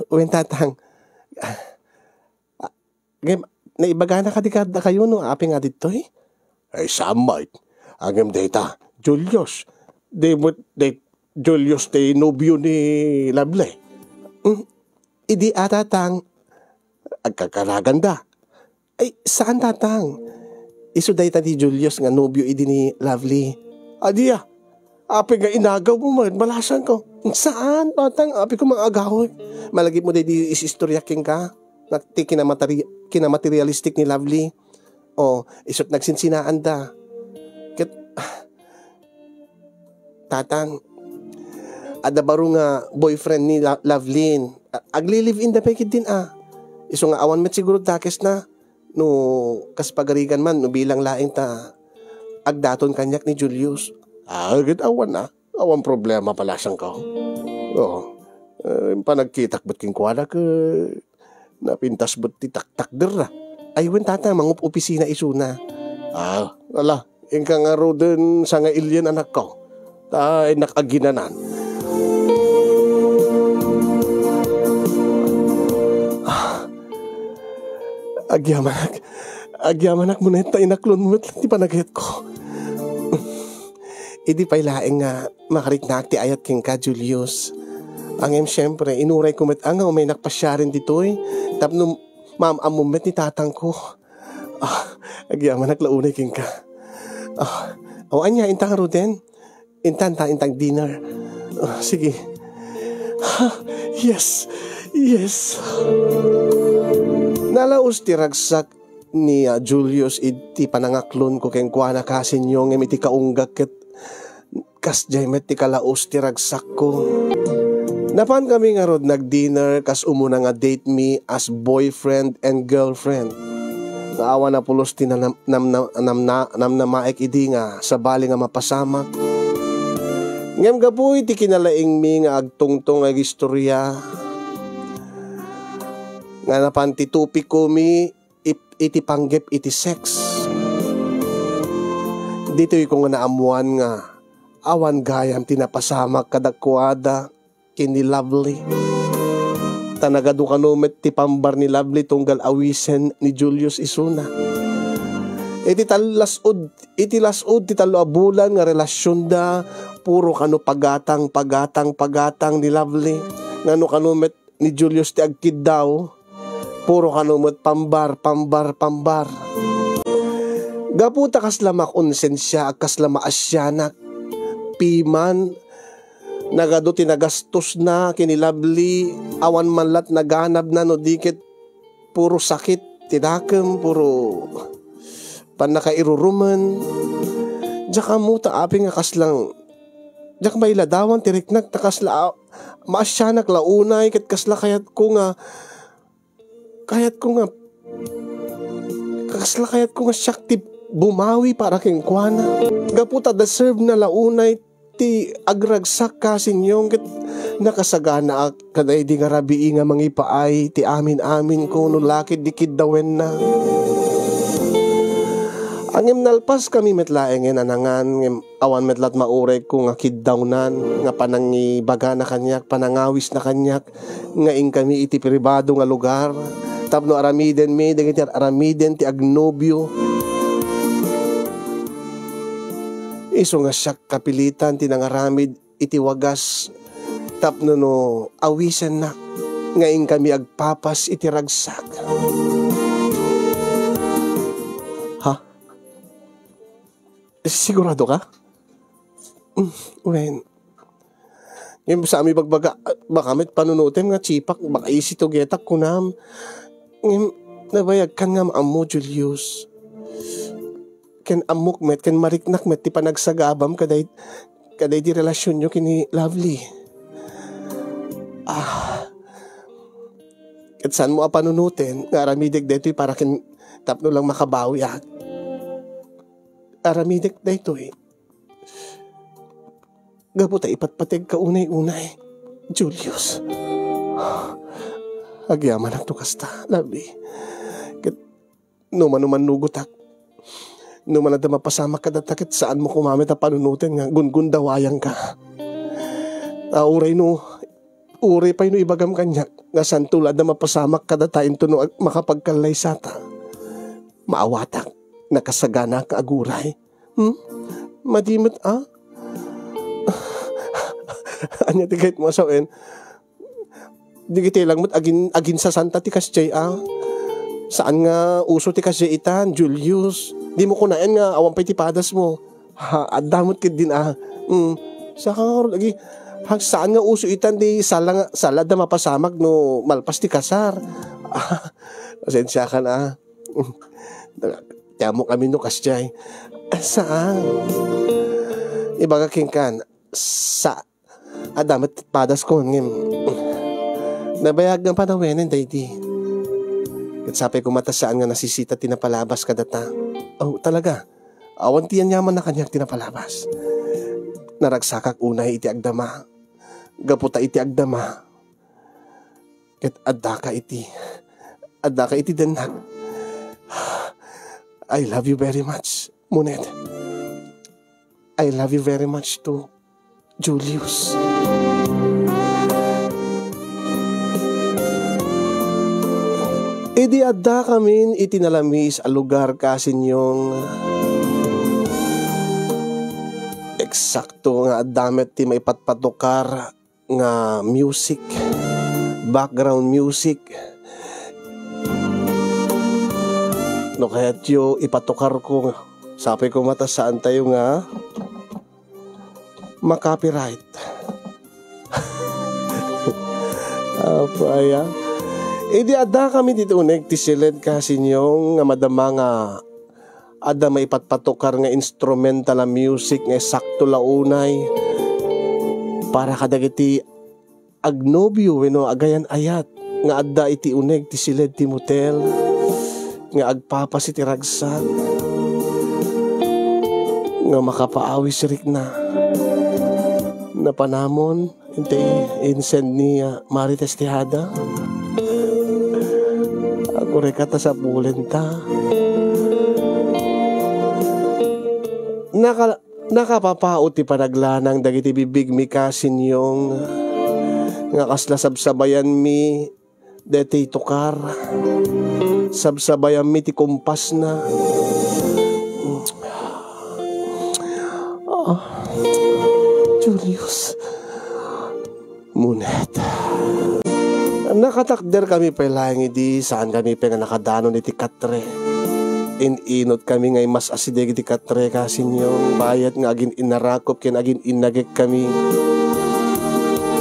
Wen, tatang. Ngem, naibagana kadi kadakayo no apay nga ditoy? Ay, saan met. Ngem dayta, Julius. Di met, di Julius ti nobio ni Lovely? Hmm? Idi a, tatang, agkakaraganda. Ay, saan, tatang? Isu dayta ni Julius nga nobio idi ni Lovely. Adi a. Apay nga inagaw mo met, balasang ko. Saan, tatang? Apay ko mang agawek. Malagip mo daydi is-istorya kenka. Nat-, ti kinamateri-, kinamaterialistik ni Lovely. O, isut nagsinsinaan da. Ket, tatang, adda baro nga boyfriend ni La-, Lovelyn. A-, agli-live-in da pay ketdin a. Isu nga awan met siguro dakesna. No kas pagarigan man, no bilang laeng ta agdaton kaniak ni Julius. Ah, ket awan a. Awan problema, palasangko. Oo. Eh, panagkitak met kenkuana ket napintas met ti taktakderna. Ay, wen, tatang, mangup-opisina isuna. Ah, ala, inka ngaruden sangailien, anakko. Ta innak aginanan. Ah, agyamanak. Agyamanak, Monet, ta inaklon met ti panagayatko. Idi pay laeng nga makariknak ti ayat kenka, Julius. Ngem siempre, inurayko met a nga umaynak pasiaren ditoy tapno maam-ammom met ni tatangko. Ah, agyamanak la unay kenka. Ah, o ania, inta ngaruden? Intan ta, intang dinner. Ah, sige. Ha, yes. Yes. Nalaus ti ragsak ni, ah, Julius iti panangaklonko kenkuana, kasinyo, ngem iti kaunggak ket kasdiay met ti kalaus ti ragsakko. Napankami ngarud nag-dinner kas umuna nga date mi as boyfriend and girlfriend. Nga awan a pulos ti nanam-, namna-, namna-, namnamaek idi nga sabali nga mapasamak. Ngem gapu iti kinalaingmi nga agtungtong nga agistorya, nga napan ti topikmi ip-, iti panggep iti sex. Ditoy ko nga naammuan nga awan gayam ti napasamak kadakuada ken ni Lovely. Ta nagadu kano met ti pambar ni Lovely tunggal awisen ni Julius isuna. Iti tallas-ud, iti las-ud ti tallo a bulan nga relasionda, puro kano pagatang, pagatang, pagatang ni Lovely. Ngano kano met ni Julius ti agkiddaw, puro kano met pambar, pambar, pambar. Gapu ta kasla makonsensiaak, kasla maasianak, piman, nagadu ti nagastosna ken ni Lovely, awan man la't naganabna no di ket puro sakit ti dakem, puro pannakairurumen. Diak ammo ta apay nga kaslang, diak mailadawan ti riknak ta kasla a-, maasianak la unay ket kasla kayatko nga, kayatko nga, kasla kayatko nga siak ti bumawi para kenkuana. Gapu ta deserve na la unay ti agragsak, kasinyo, ket nakasaganaak kadaydi nga rabii nga mangipaay ti amin-aminko no la ket di kiddawenna. Ngem nalpaskami met laengen a nangan, ngem awan met la't mauregko nga kiddawnan, nga panangibagana kaniak, panangawisna kaniak, nga inkami iti pribado nga lugar, tapno aramidenmi dagiti aramiden ti agnobio. Isu nga siak kapilitan ti nangaramid iti wagas tapno no awisennak nga inkami agpapas iti ragsak. Ha? Sigurado ka? Mm, wen. Ngem saan mo ibagbaga, baka met panunotem nga tsipak, baka isi to getak kunam. Ngem nabayagkan nga maammo, Julius. Ken ammok met, ken mariknak met ti panagsagabam kaday-, kadaydi relasionyo ken ni Lovely. Ah, ket saan mo a panunoten nga aramidek daytoy para ken tapno lang makabawiak. Aramidek daytoy gapu ta ipatpategka unay-unay, Julius. Agyamanak no kasta, Lovely. Ket no mano mannugotak, no man adda mapasamak kadata, ket saan mo koma met a panunoten nga gunggundawayangka. A, uray no, uray pay no ibagam kaniak nga santo la adda mapasamak kadata intono ag-, makapagkallaysata. Maawatak, nakasaganaak nga aguray. Hmm? Madi met, a? Ania ti kayatmo a sawen? Di kiti lang met agin-, aginsasanta ti kasdiay, a? Saan nga uso ti kasdiay itan, Julius. Dimo kunaen nga awan pay ti padasmo. Ha, adda met ketdin, a? Hmm. Saka ngarud, agi, ha, saan nga uso itan, di sala nga, sala adda mapasamak no malpas ti kasar. Pasensiakan, a? Ti ammok amin no kasdiay. Saan? Ibaga kenkan, sa-, adda met padaskon, ngem nabayag nga panawenen daydi. Ket sapay koma ta saan nga nasisita ti napalabas kadata. Oh, talaga. Awan ti aniamanna kaniak ti napalabas. Naragsakak unay iti agdama. Gapu ta iti agdama, ket addaka iti, addaka iti dennak. I love you very much, Monet. I love you very much too, Julius. Idi addakamin iti nalamis a lugar, kasinyong, eksakto nga adda met ti maipatpatukar nga music, background music. No kayatyo, ipatukarko, sapay koma ta saantayo nga ma-copyright. Apay, a? Idi addakami ditoy uneg ti siled, kasinyong, nga madama nga adda maipatpatukar nga instrumental a music nga sakto la unay para kadagiti agnobio wenno agayan-ayat nga adda iti uneg ti siled ti motel nga agpapas iti ragsak nga makapaawis rikna. Napanamon, Intay insend ni, ah, Marites Tejada. Agurayka ta sapulenta. Naka-, nakapapao ti panaglanang dagiti bigbigmi, kasinyong, nga kasla sabsabayanmi daytoy tukar. Sabsabayanmi ti kumpasna. Ah, Julius. Monet. Nakatakderkami pay laeng idi, saankami pay nga nakadanon iti katre. In-inot kami nga mas asideg ti katre, kasinyo, bayat nga agin-inarakop ken agin-inagek kami.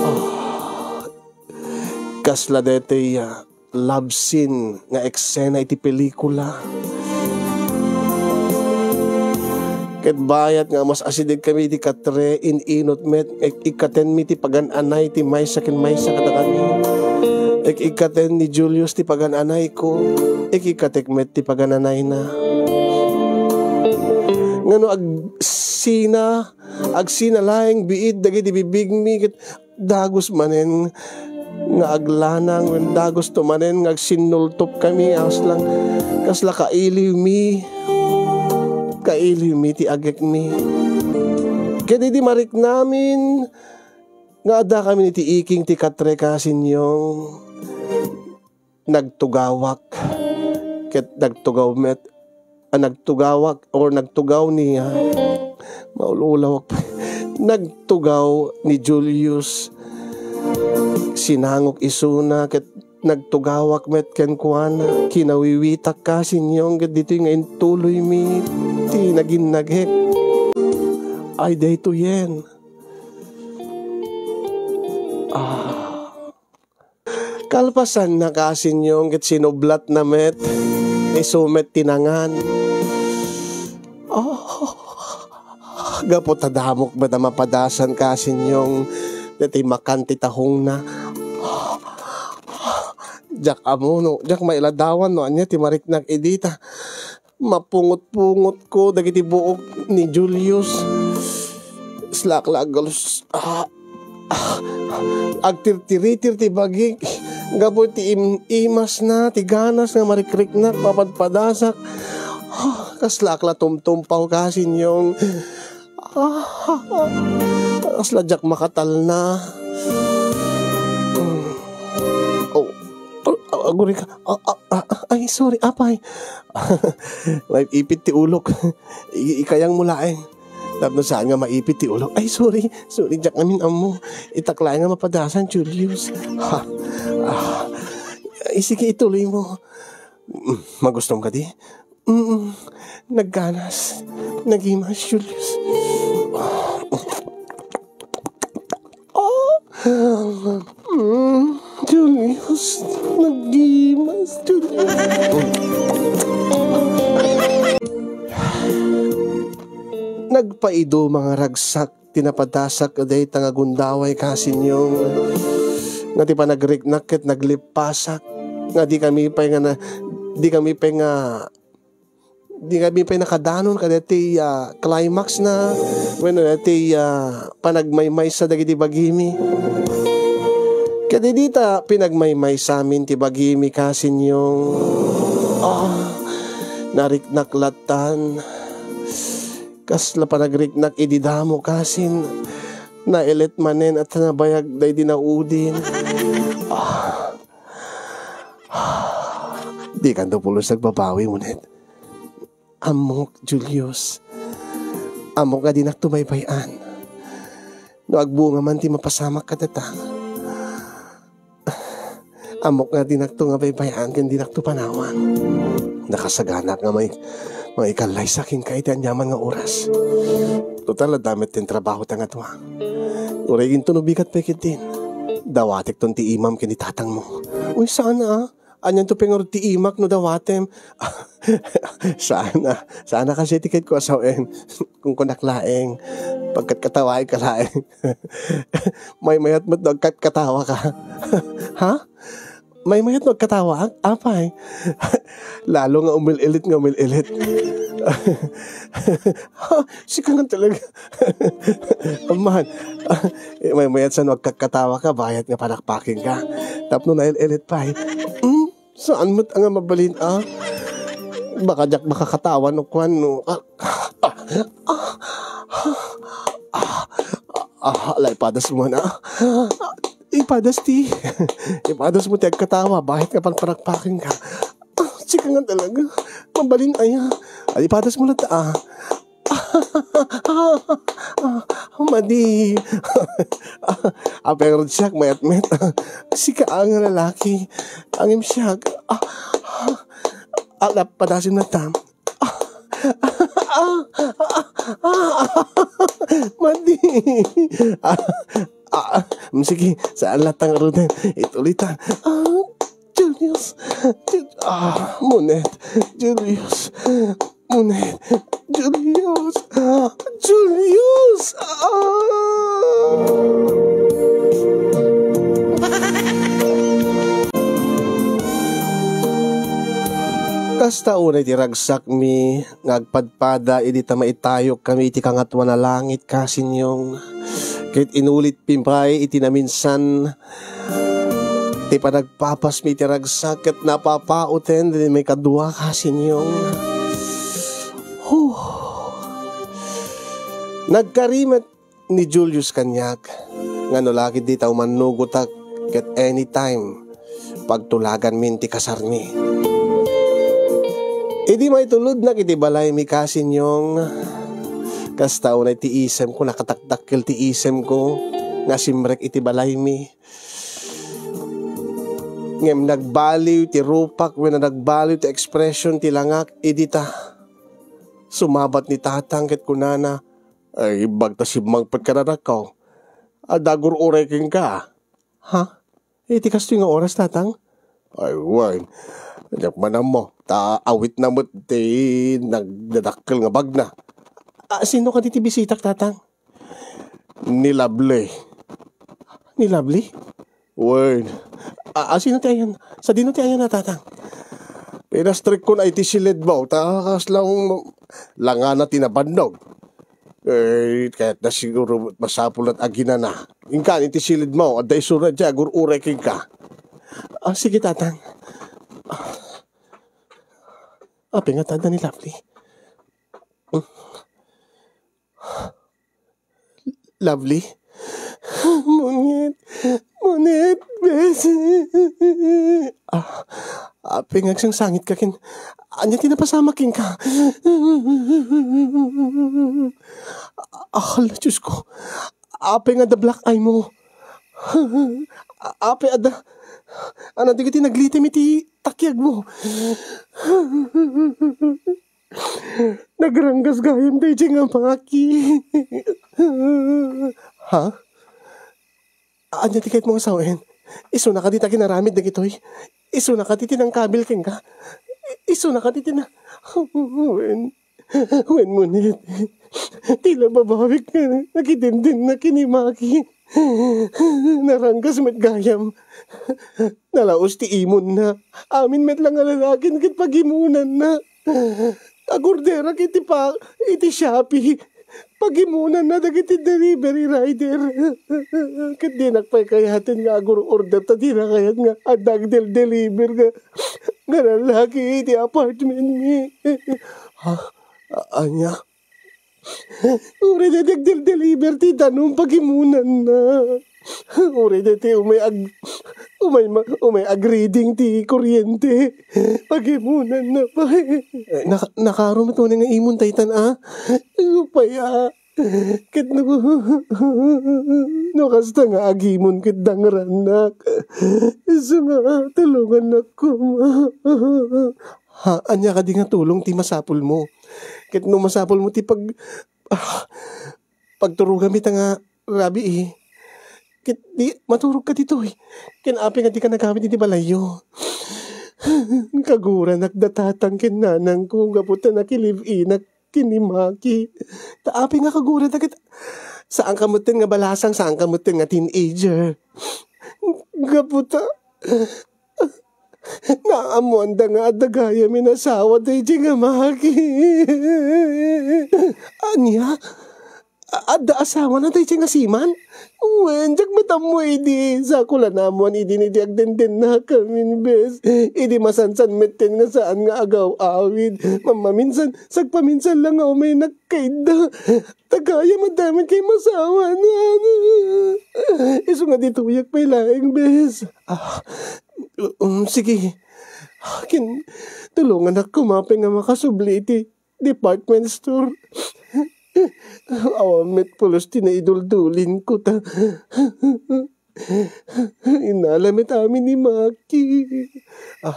Ah, kasla daytoy, ah, love scene nga eksena iti pelikula. Ket bayat nga mas asideg kami iti katre, in-inot met, ik-, ikkatenmi ti pagan-anay ti maysa ken maysa kadakami. Ik-, ikkaten ni Julius ti pagan-anayko, ik-, ikkatek met ti pagan-anayna. Ngano agsina, agsina laeng biit dagiti bibigmi, ket dagus manen nga aglanang, wen dagus to manen nga agsinnultop kami, aslang kasla kailiwmi, kailiwmi ti agekmi. Ket idi mariknamin nga adda kami iti iking ti katre, kasinyo, nagtugawak, ket nagtugaw met, a, nagtugawak or nagtugaw ni, ah, maululawak. Nagtugaw ni Julius. Sinangok isuna ket nagtugawak met kenkuana. Kinawiwitak, kasinyo, ket ditoy nga intuloymi ti naginnagek. Ay, daytoyen. Ah. Kalpasanna, kasinyo, ket sinublatna met, isu met ti nangan. Oh, gapu ta damok met a mapadasan, kasinyo, daytoy makan ti tahongna. Diak ammo no, diak mailadawan no ania ti mariknak idi ta mapungot-pungotko dagiti buok ni Julius. Kasla ak la aggalus-, ah, ah, agtirtiritir ti bagik gapu ti im-, imasna ti ganas nga marikriknak, mapadpadasak. Ah, kasla ak la tumtumpaw, kasinyo. Ah, kasla diak makatalna. Mm. Oh, oh, aguray ka. Ah, ah, ah, ay, sorry, apay. Maipit ti ulok. I-, ikayang mo laeng. Tapno saan nga maipit ti ulok. Ay, sorry. Sorry, diak ngamin ammo. Itak laeng nga mapadasan, Julius. Ha? Ah, ay, sige, ituloy mo. Mm, magustom kadi? Mm, nagganas. Nagimas, Julius. Oh. Mm, Julius. Nagimas, Julius. Nagpaido mga ragsak ti napadasak dayta nga gundaway, kasinyo, nga ti panagriknak ket naglippasak, nga di kami pay nga na, di kami pay nga, di kami pay nakadanon kadaytoy, ah, climax na, wenno daytoy, ah, panagmaymaysa dagiti bagimi. Ket idi ta pinagmaymaysamin ti bagimi, kasinyo, ah, nariknak lattan. Kasla panagriknak idi damo, kasin. Naelet manen a ta nabayag daydi naudin. Ah. Dikanto pulos agbabawi, unet. Ammok, Julius. Ammok nga dinakto baybay-an. No agbunga man ti mapasamak kadata. Ammok nga dinakto nga baybay-an ken dinakto panawan. Nakasaganak nga mai-, maikallaysa kenka iti aniaman nga oras. Total, adda met ti trabaho ta nga dua. Uray inton ubigat pay ketdin, dawatekton ti imam ken ni tatangmo. Uy, saan a? Anianto pay ngarud ti imak no dawatem? Saan a, saan a kasi ti ket ko asawen. Kunkunak laeng, pagkatkatawaenka laeng. Maymayat met no agkatkatawaka. Ha? Maymayat no agkatawaak? Apay? Lalo nga umil-ilit nga umil-ilit. Ha? Sika nga talaga. Amman, maymayat sa no agkatkatawaka, bayat nga panakpakenka. Tapno nail-ilit pay. Hmm? Saan met nga mabalin a? Baka diak makakatawa no kuan no. Ah, ah, ah, ah, ah, ala, ipadas mo na. Ipadas ti. Ipadas mo ti agkatawa. Bakit ka pang parakpakin ka? Ah, sika nga talaga. Mabalin aya. Ay, ipadas mo na ta, ah. Madi. Apay ngarud siak, mayat met. Sika nga lalaki. Angem siak. Ah, ah, ah, padasim na ta. Ah, ah, ah, ah, madi. Ah, ah, mm, sige, saan latta ngaruden? Ituloy ta. Ah, Julius. Ju-, ah, Monet. Julius. Monet. Julius. Julius. Ah! Kasta unay ti ragsakmi nga agpadpada idi ta maitayokkami iti kangatoan a langit, Kasinyong. Ket inulitmi pay iti naminsan ti panagpapasmi iti ragsak ket napapauten ti maikadua, Kasinyong. Huh. Nagkari met ni Julius kaniak nga no la ketdi ta umannugotak ket anytime pagtulaganmin ti kasarmi. Idi maitulodnak iti balaymi, Kasinyong, kasta unay ti isemko, nakatakdakkel ti isemko nga simrek iti balaymi. Ngem nagbaliw ti rupak wenno nagbaliw ti ekspresion ti langak idi ta sumabat ni Tatang ket kunana, "Ay, imbag ta simmangpet kadakami. Adda agur-uray kenka." "Ha? Iti kastoy nga oras, Tatang?" "Ay, wen. Diak man ammo. Ta awitna met ti nagdadakkel nga bagna." "Ah, sino kadi ti bisitak, Tatang?" "Ni Lovely." "Ni Lovely?" "Wen." "Ah, ah, sino ti ayan? Sadino ti ayan na, Tatang?" "Pinastrekkon ay ti silidmo. Ta kasla langana ti nabannog. Eh, kayatna siguro masapul a aginana. Inkan iti silidmo, adda isuna ti agur-uray kenka." "Ah, sige, Tatang." "Apay nga ta adda ni Lovely?" "Lovely?" "Monit, Monit, bes." "Ah, apay nga agsangsangitka ken ania ti napasamak kenka?" "Ah, hala, Diyos ko. Apay nga adda black eye mo? Apay adda, ano, dagiti naglitim iti takiagmo?" "Nagranggas gayam daydiay nga amaki." "Ha? Ania ti kayatmo nga sawen? Isuna kadi ti akinaramid dagitoy? Isuna kadi ti nangkabil kenka? Isuna kadi ti na-" "Wen, wen, Monit. Ti lababawik nga nakidendennaka ken ni Maki. Naranggas met gayam. Nalaus ti imonna. Amin met la nga lalakin ket pagimonanna. Agorderak iti pa-, iti Shopee. Pagimonanna dagiti delivery rider. Ket dinak pay kayaten nga agur-order ta dina kayat nga adda agdel-deliver nga, nga lalaki iti apartmentmi." "Ha? A-, ania?" "Uray daytoy agdel-deliver ti danum pagimonanna. Uray daytoy umay ag-, umay ma-, umay agreading ti kuryente pagimonanna pay." "Eh, naka-, nakaaro met unay nga imon daytan, a?" "Isu pay, a. Ket no, no kasta nga agimon ket dangrannak, isu nga tulongannak koma." "Ha, ania kadi nga tulong ti masapulmo? Ket no masapulmo ti pag-, ah, pagturoganmi ta nga rabii, ket di maturogka ditoy. Ken apay nga dika nagawid iti balayyo?" "Kaguranak da tatang ken nanangko gapu ta nakilive-inak ken ni Maki. Ta apay nga kaguranak ket saanka metten nga balasang, saanka metten nga teenager. Gapu ta naammoanda nga adda gayam inasawa daydiay nga Maki." "Ania? A-, adda asawana daydiay nga siman?" "Wen, diak met ammo idi. Sako la naammoan idin idi agdendennakamin, bes. Idi masansan metten nga saan nga agaw-awid. Mammaminsan, sagpaminsan la nga umaynak kayda. Ta gayam adda met kay masawana. Isu nga ditoyak pay laeng, bes." "Ah, um, sige. Ken tulongannak koma pay nga makasubli iti department store. Awan met pulos ti naiduldulinko ta inala met amin ni Maki." Ah.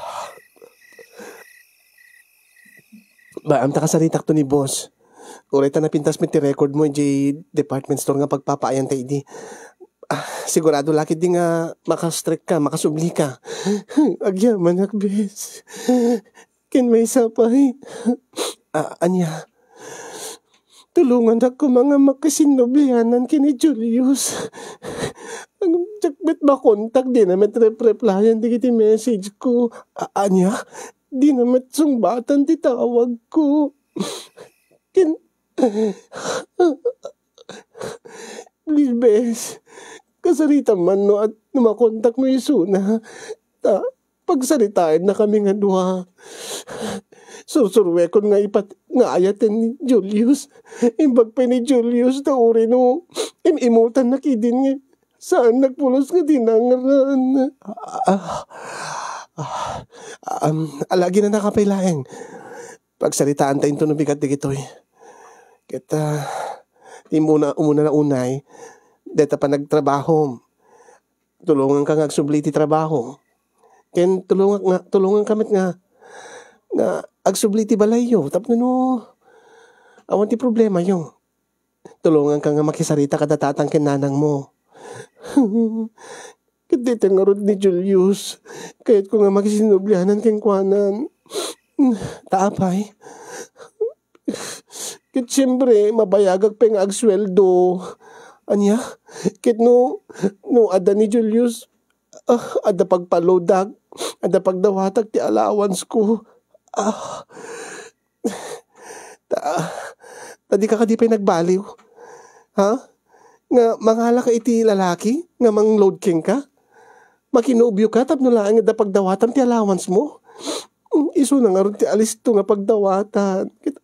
Ba, amta kasaritakto ni boss. Uray ta napintas met ti record mo idiay department store nga pagpapaayan ta idi. Ah, sigurado la ketdi nga maka-strict ka, makasubli ka. Agyamanak, bes. Ken maysa pay. Ah, ania? Tulongannak koma nga makisinnublianan ken ni Julius. Diak met makontak, dina met rep-replyan dagiti message ko. A-, ania? Dina met sungbatan ti tawag ko. Ken, please, bes, kasaritam man no at-, no makontak mo isuna. Ta, pagsaritaenna kami nga dua. Sursuruekon nga ipat-, nga ayaten ni Julius. Imbag pay ni Julius, ta uray no im-imutannak idin nga saan nagpulos nga dinangran. Ah, ah, ah, um, alaginanaka pay laeng. Pagsaritaanta inton no bigat dagitoy. Ket, ah, ti umuna, umuna nga unay, dayta panagtrabahom. Tulonganka nga agsubli ti trabaho. Ken tulongak nga, tulonganka met nga, nga agsubli ti balayyo tapno no awan ti problemayo. Tulonganka nga makisarita kada tatang ken nanangmo. Ket dayta ngarud ni Julius, kayatko nga makisinnublianan kenkuanan. Ta apay, ket siempre, mabayagak pay nga agsueldo. Ania? Ket no, no adda ni Julius, ah, adda pagpaloadak, adda pagdawatak ti allowance ko. Ah, ta, ta dika kadi pay nagbaliw? Ha? Nga mangalaka iti lalaki nga mangload kenka? Makinobio ka tapno laeng adda pagdawatam ti allowance mo? Mm, isuna ngarud ti alisto nga pagdawatan. Ket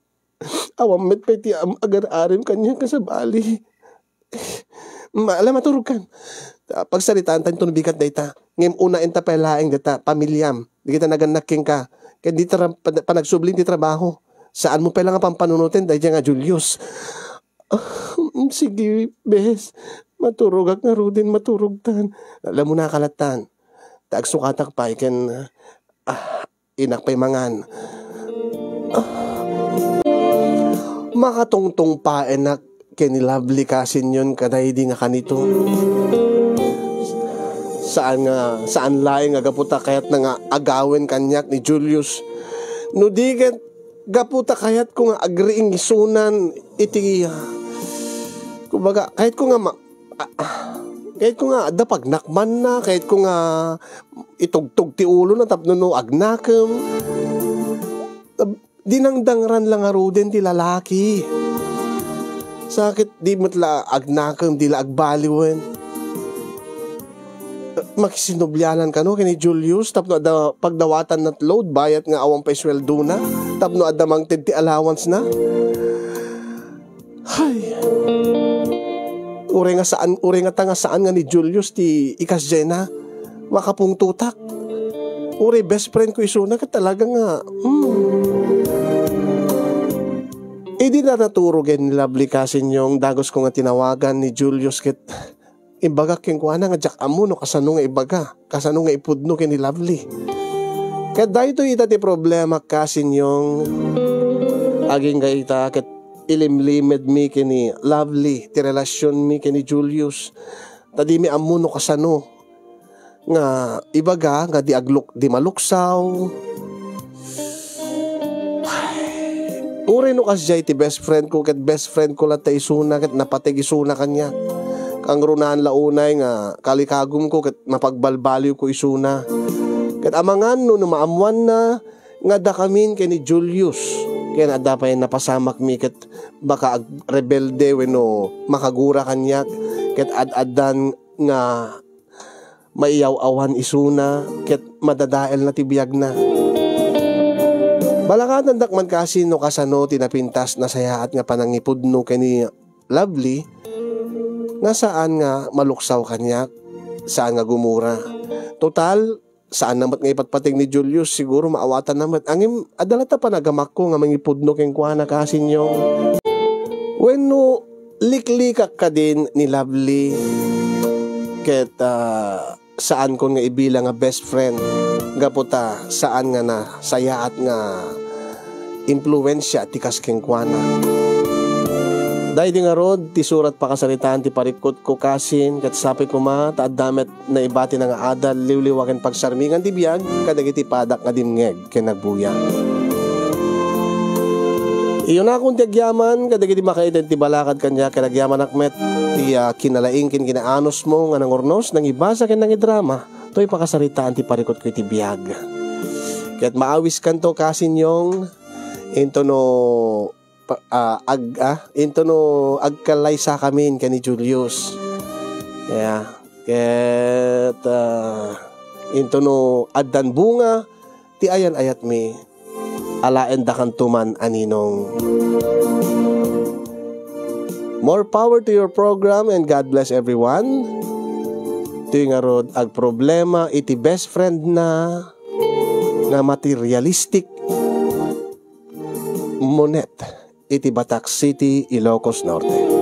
awan met pay ti am-, agar-arim kaniak nga sabali. Ma-, ala, maturogkan. Ta, pagsaritaanta inton bigat dayta. Ngem unaenta pay laeng dayta, pamiliam. Dagita nagannak kenka. Ken dita ra-, pan-, panagsublim ti trabaho. Saanmo pay la nga pampanunoten daydiay nga Julius. Ah, mm, sige, bes. Maturogak ngaruden, maturogtan. Alam mo, nakalattan. Ta agsukatak pay ken, ah, inak pay mangan. Ah. Makatungtungpaenak ken ni Lovely kasinyon kadaydi nga kanito. Saan nga, saan laeng nga gapu ta kayatna nga agawen kaniak ni Julius. No di ket gapu ta kayatko nga agriing isunan iti, ah, kumbaga, kayatko nga ma-, ah, ah, kayatko nga adda pagnakmanna, kayatko nga itugtog ti ulona tapno no agnakem. Ab-, dinangdangran la ngaruden ti lalaki. Sa ket di met la agnakem, di la agbaliwen. Makisinnublianan kano ken ni Julius tapno adda pagdawatanna ti load bayat nga awan pay sueldona, tapno adda mangted ti allowance na. Hay. Uray nga saan, uray nga ta nga saan nga ni Julius ti ikasdiayna, makapungtotak. Uray best friend ko isuna ket talaga nga, hmm. Idi na naturogen ni Lovely kasinyon, dagus ko nga tinawagan ni Julius ket ibagak kenkuana nga diak ammo no kasano nga ibaga, kasano nga ipudno ken ni Lovely. Ket daytoy ita ti problema, kasinyon. Agingga ita ket ilimlimed mi ken ni Lovely ti relasion mi ken ni Julius. Ta di mi ammo no kasano nga ibaga nga di agluk-, di maluksaw. Uray no kasdiay ti best friend ko, ket best friend ko latta isuna, ket napateg isuna kaniak. Kangrunaan la unay nga kalikagumko ket mapagbalbaliwko isuna. Ket amangan no, no maammoanna nga adda kamin ken ni Julius, ken adda pay napasamakmi ket baka agrebelde wenno makagura kaniak, ket ad-addan nga maiyaw-awan isuna ket madadaelna ti biagna. Balakatandak man kasi no kasano ti napintas nasayaat nga panangipudno ken ni Lovely nga saan nga maluksaw kaniak, saan nga gumura. Total, saanna met nga ipatpateg ni Julius, siguro maawatanna met. Ngem adda latta panagamakko nga mangipudno kenkuana, kasinyo. Wenno, liklikak kadin ni Lovely ket, ah, saankon nga ibilang nga best friend gapu ta saan nga nasayaat nga impluensia ti kas kenkuana. Daydi ngarud ti surat pakasaritaan ti parikkutko kasin, ket sapay koma ta adda met naibatina nga adal, liwliwa ken pagsarmingan ti biag kadagiti padak nga dimngeg ken nagbuya. Iyunakon ti agyaman kadagiti makaitid ti balakad kaniak, ket agyamanak met ti, ah, kinalaing ken kinaanusmo nga nangurnos, nangibasa ken nangidrama toy pakasaritaan ti parikutko iti biag. Ket maawiskanto kasin, Yong, into no pa-, ah, ag-, ah, into no agkallaysakamin ken ni Julius. Ya, ket, ah, into no addan bunga ti ayan-ayatmi, alaendakanto man a ninong. More power to your program and God bless everyone. Ti ngarud agproblema iti best friend na nga materialistic monet iti Batac City, Ilocos Norte.